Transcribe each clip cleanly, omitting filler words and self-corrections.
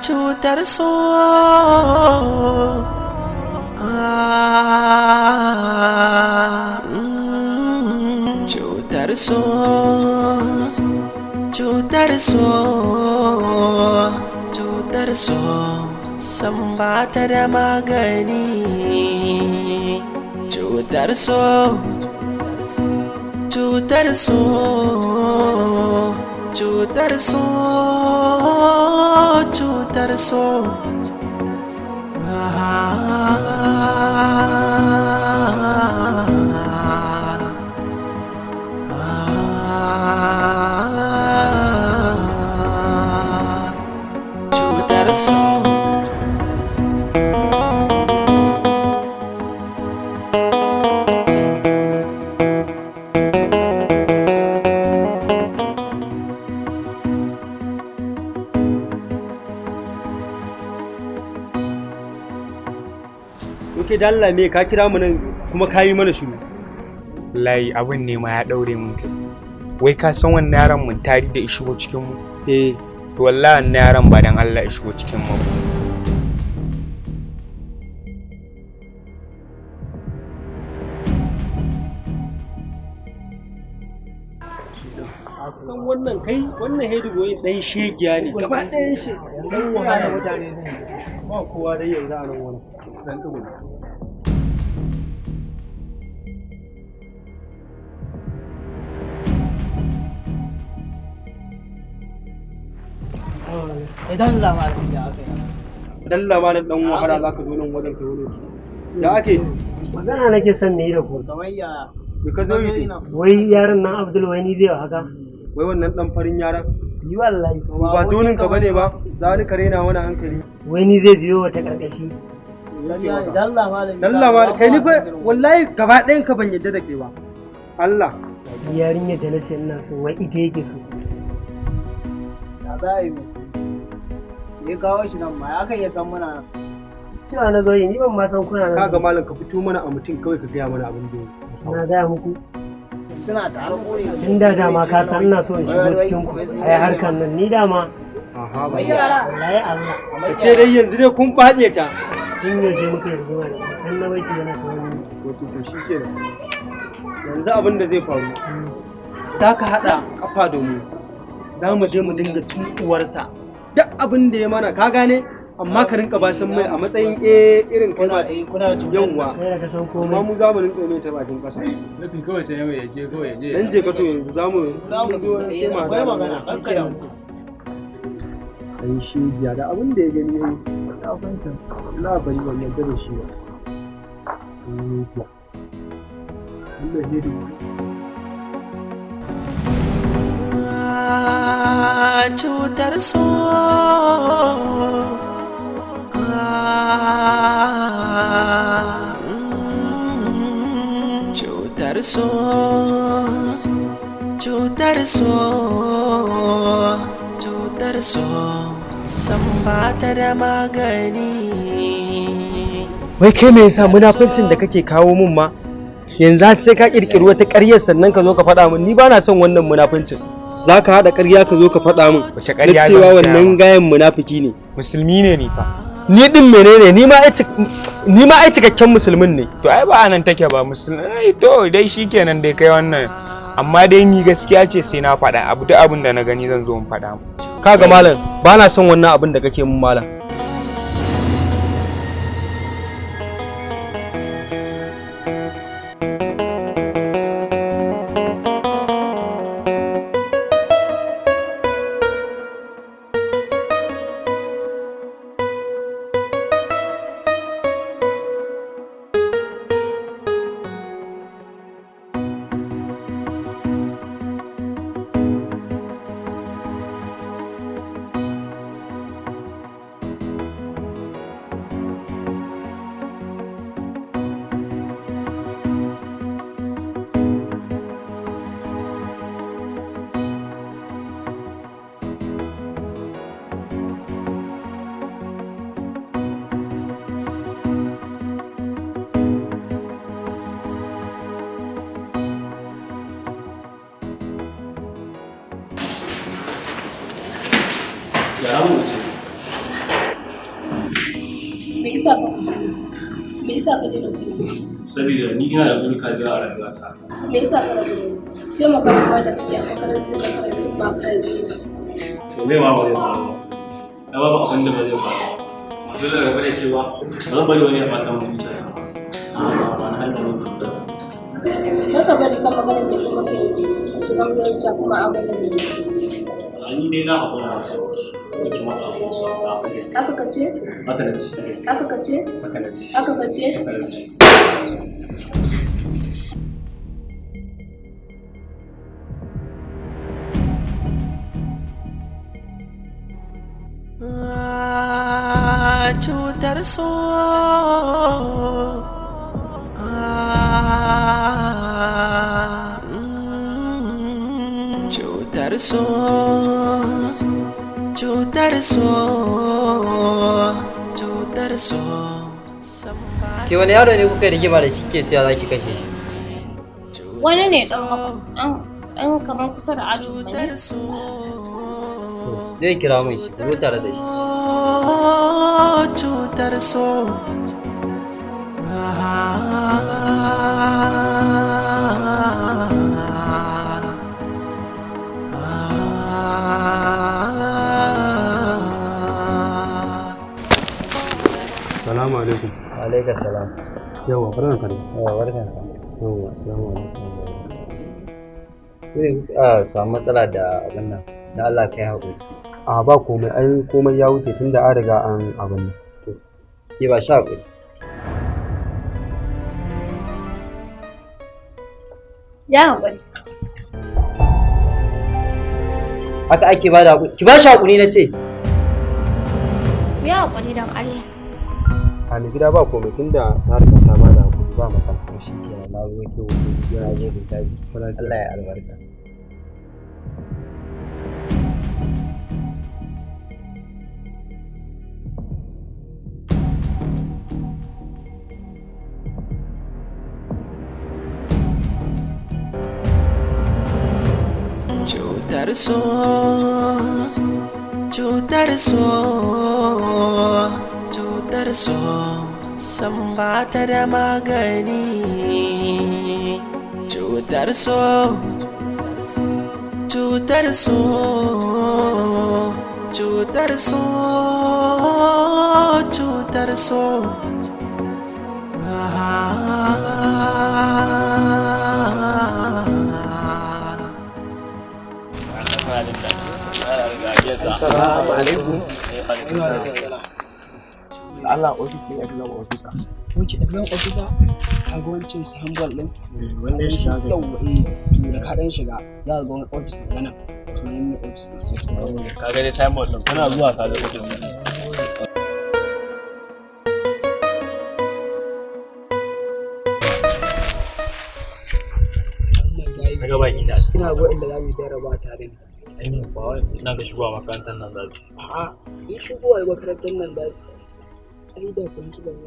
Cutar so. Cutar so, cutar so, cutar so, san ba ta da magani. Cutar so, cutar so, cutar so, cutar so. Cutar so. Oke da Allah me ka kira mu nan kuma ka yi mana shiru. Wallahi abin ne ma ya daure mun kai. Wai ka san wannan yaron mun tari da ya shigo cikin mu? Eh, To wallahi wannan yaron ba dan Allah ya shigo cikin mu ba. San wannan kai wannan hedu boy dan shegiya ne. Gaba ɗayan shi dan wahala mutane ne. Ba kowa dai yanzu a nan wurin. Dan tsuguna. Idan lamarin da aka yi. Dalla ma dan wahala zaka zo nan wajen ka wani. Ya ake? Magana nake son na yi da ku. Kamar ya. Me ka zo yi to? Wai yaron nan Abdul wai ni zai wa haka? Wai wannan dan farin yaron? Yi wallahi. Ba tonin ka bane ba. Za ni kare na wani hankali. Wai ni zai biyo wata karkashi. Dalla malam. Dalla ma kai ni fa wallahi gaba ɗayan ka ban yadda da ke ba. Allah. Yarinyar da na ce ina so wai ita yake so. Ya za a yi mu. Me kawo shi nan ma ya kan iya san muna nan. Cewa na zo yi ni ban ma san kuna nan. Kaga malam ka fito mana a mutum kawai ka gaya mana abin da ya Na gaya muku. Suna tare kore. Tun da dama ka san ina so in shigo cikin ku. A yi harkar nan ni dama. Aha ba. Wallahi Allah. Ka ce dai yanzu dai kun faɗe ta. Tun yaushe muka yi rigima da shi tun na bai shi yana ta wani. Wato to shi kenan. Yanzu abin da zai faru. Za ka haɗa ƙafa da mu. Za mu je mu dinga cin uwarsa. Duk abin da ya mana ka gane amma ka rinka basan mai a matsayin eh irin kai ma Kuna cutar. yawwa. Kai da ka san Amma komai. mu za mu rinka mai ta bakin ƙasa. Nafi kawai sai mai yaje kawai yaje. Dan je ka to yanzu za mu Za mu zo sai mu akwai haɗa. magana. Kanka da mu. An shi da abin da ya gani yayi. Allah ban ban yarda da shi ba. Allah ya Cutar so. Cutar so, cutar so, cutar so, san ba ta da magani. Wai kai me yasa munafincin da kake kawo min ma yanzu har sai ka kirkiri wata ƙaryar sannan ka zo ka faɗa min ni ba na son wannan munafincin. Za ka haɗa ƙarya ka zo ka faɗa min Wace na ƙarya zan cewa siya wannan ma? gayan munafiki ne. Musulmi ne ni fa. Ni din menene ni ma ai ni ma ai cikakken musulmin ne. To ai ba anan take ba musulmi. Ai to dai shikenan dai kai wannan. Amma dai ni gaskiya ce sai na faɗa abu duk abin da na gani zan zo in faɗa. Kaga malam ba na son wannan abin da kake min malam. yasa ka fushi? Me yasa ka daina kula? Saboda ni ina da burka da yawa a rayuwata. Me yasa ka rabu da ni? Taimaka min ma da kake a makarantar makarantun ba ka yi. To me ma ba zai faru ba. Na babu abin da ba zai faru ba. Ba dole rabu da ke ba. Ba zan bari wani ya ɓata min zuciyata ba. Ba na hanyar yin tuta. Kar ka bari kan maganar da kuma kai ka shiga wuyan sha kuma abin da ne. A ni dai na haƙura na ce wa ki matsa a zuciyata. Haka ka ce? Haka na ce. Haka ka ce? Haka na ce. Haka ka ce? Haka na ce. Cutar so cutar so cutar so cutar so. Ke wani yaro ne kuka yi rigima da shi ke cewa za ki kashe shi? Wani ne ɗan kamar kusa da ajin mu ne. Zai kira min shi, ku zo tare da shi. Cutar so. Salamu alaikum. Wa alaikum salam. Yawwa, barkan ka dai. Yawwa, barkan ka. Yawwa, assalamu alaikum. Ku ne kuka samu matsala da abin nan, da Allah ka yi haƙuri. A ba komai, ai komai ya wuce tunda an riga an abin nan. To, ke ba shi haƙuri. Ya haƙuri. Haka ake ba da haƙuri. Ki ba shi haƙuri na ce. Ku yi haƙuri don Allah. A mai gida ba komai tunda ta riga ta ba da hakuri ba matsala. To shi kenan, na gode, na gode, ka ji. Allah ya albarka. Cutar so, cutar so, cutar so, san ba ta da magani. Cutar so, cutar so, cutar so, cutar so. Assalamu alaikum. Allah office ne exam officer. Wuce exam officer ka ga wancan su handball din. Wanda ya shiga gari. Yawwa eh to da ka dan shiga za ka ga wani office daga nan. To nan ne office din. Ka ga dai signboard din kana zuwa ka ga office din. Daga baki da. Ina ga inda za mu yi jarraba tare ne. Ai ba wai ina ga shigowa makarantar nan za su. A'a in shigowa makarantar nan za su. Ai da principal ne.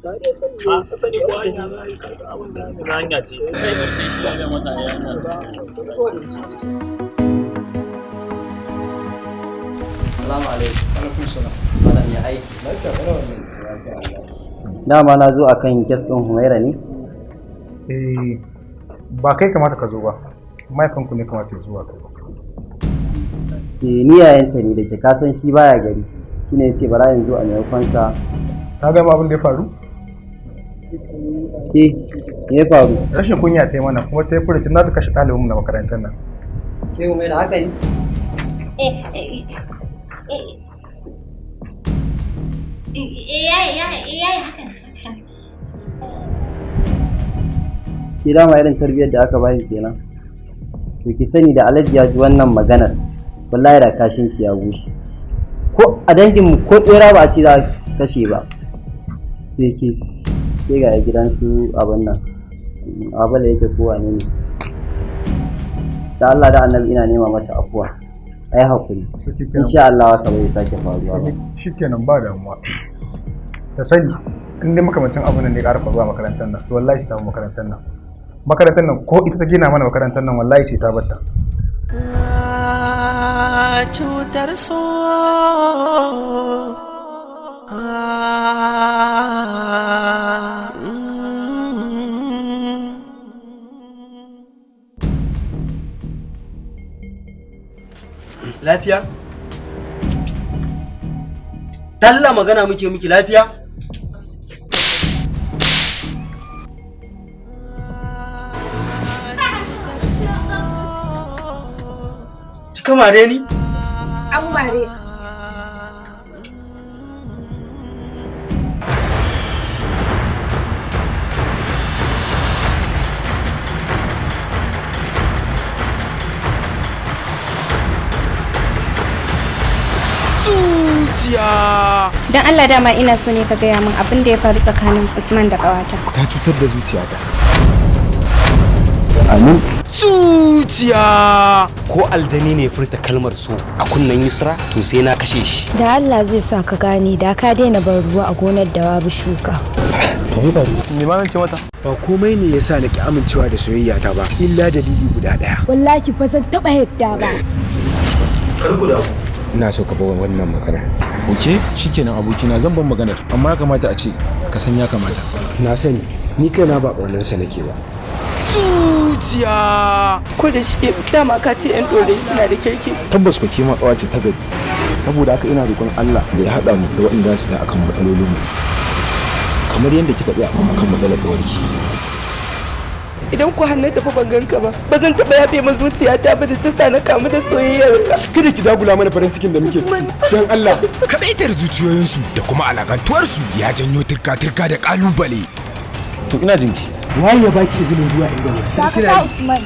Ga dai sani A ka sani ko hanya za a yi ka san abin da aka hanya ce. Sai karfe shi ya mata ya hanya. Salamu alaikum. Alaikum salam. Malam ya aiki. Lafiya kalau wallahi. Dama na zo akan kes ɗin Humaira ne. Eh, ba kai kamata ka zo ba. Mahaifinku ne kamata ya zuwa kai. Eh, ni yayanta ne da ke kasan shi baya gari. Shine yace bara yanzu a maimakon sa. Ka gama abin da ya faru? Ke, me ya faru? Rashin kunya ta yi mana kuma ta yi furucin za ta kashe ɗalibinmu na makarantar nan. Ke Humaira haka ne? Ke dama irin tarbiyyar da aka bani kenan. To ki sani da Alhaji ya ji wannan maganar wallahi da kashin ki ya bushe. Ko a dangin mu ko tsera ba a ce za a kashe ba. Sai ke ke ga gidan su abin nan. Abala yake ko wane ne. Da Allah da Annabi ina nema mata afuwa. Ai hakuri. Insha Allah haka bai sake faruwa ba. Shikenan ba damuwa. Ta sani in dai makamancin abin nan ne ƙara faruwa a makarantar nan to wallahi sai ta bar makarantar nan. Makarantar nan ko ita ta gina mana makarantar nan wallahi sai ta bar ta. Cutar so. Lafiya? Talla magana muke miki, lafiya? Kika mare ni? An mare ka. Zuciya. Don Allah, dama ina so ne ka gaya min abin da ya faru tsakanin Usman da ƙawata. Ta cutar da zuciyata. Amin. Zuciya. Ko aljani ne furta kalmar so a kunnen Yusra, to sai na kashe shi. Da Allah zai sa ka gane, da ka daina ban ruwa a gonar da babu shuka. To, ba me ma zan ce mata? Ba komai ne yasa na ki amincewa da soyayya ta ba, illa dalili guda daya. Wallahi ba zan taba yadda ba. Kar ku damu. Ina so ka bar wannan magana. Ok, shikenan abokina, zan bar maganar, amma ya kamata a ce ka san ya kamata. Na sani, ni kaina ba ƙaunarsa nake ba. Zuciya. Ko da shi dama ka ce yan ɗorai suna da kirki. Tabbas ku kima ƙawa ce ta gari. Saboda haka ina roƙon Allah da ya haɗa mu da waɗanda za su tsaya akan matsalolin mu. Kamar yadda kika tsaya akan matsalar ƙawarki. Idan ku hannun tafi ban ganka ba, ba zan taɓa yafe ma zuciyata ba da ta sa na kamu da soyayyar ka. Kada ki dagula mana farin cikin da muke ciki. Don Allah. Kadaitar zuciyoyinsu da kuma alakantuwarsu ya janyo turka-turka da kalubale. To, ina jinki. Waye ya baki izinin zuwa inda ne? Dakata, Usman.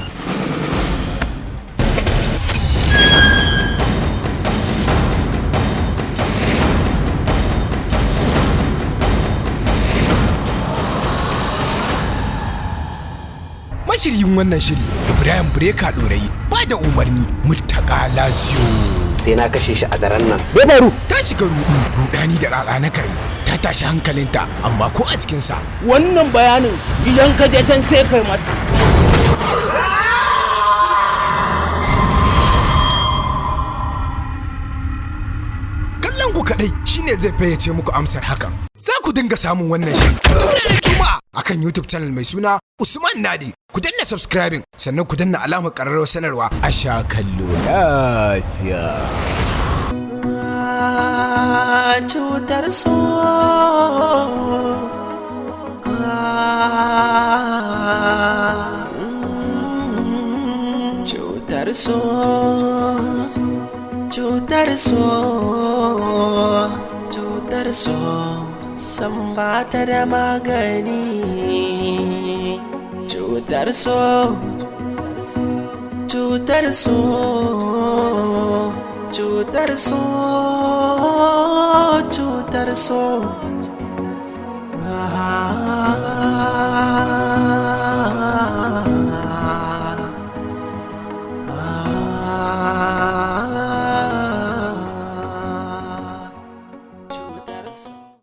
Mashiryin wannan shiri Ibrahim Breka Dorayi, ba da umarni Muttaka Laziyo. Sai na kashe shi a daren nan. Me faru? Ta shiga rudu, rudani da ƙaƙa na kai. Ta tashi hankalinta, amma ko a cikinsa. Wannan bayanin idan ka je can sai kai mata. Kallon ku kaɗai shine zai fayyace muku amsar hakan. Za ku dinga samun wannan shiri duk ranar Juma'a akan YouTube channel mai suna Usman Nadi. Ku danna subscribing, sannan ku danna alamar ƙararrawar sanarwa. A sha kallo lafiya. Cutar so. Cutar so, cutar so, cutar so, san ba ta da magani. Cutar so, cutar so, cutar so, cutar so.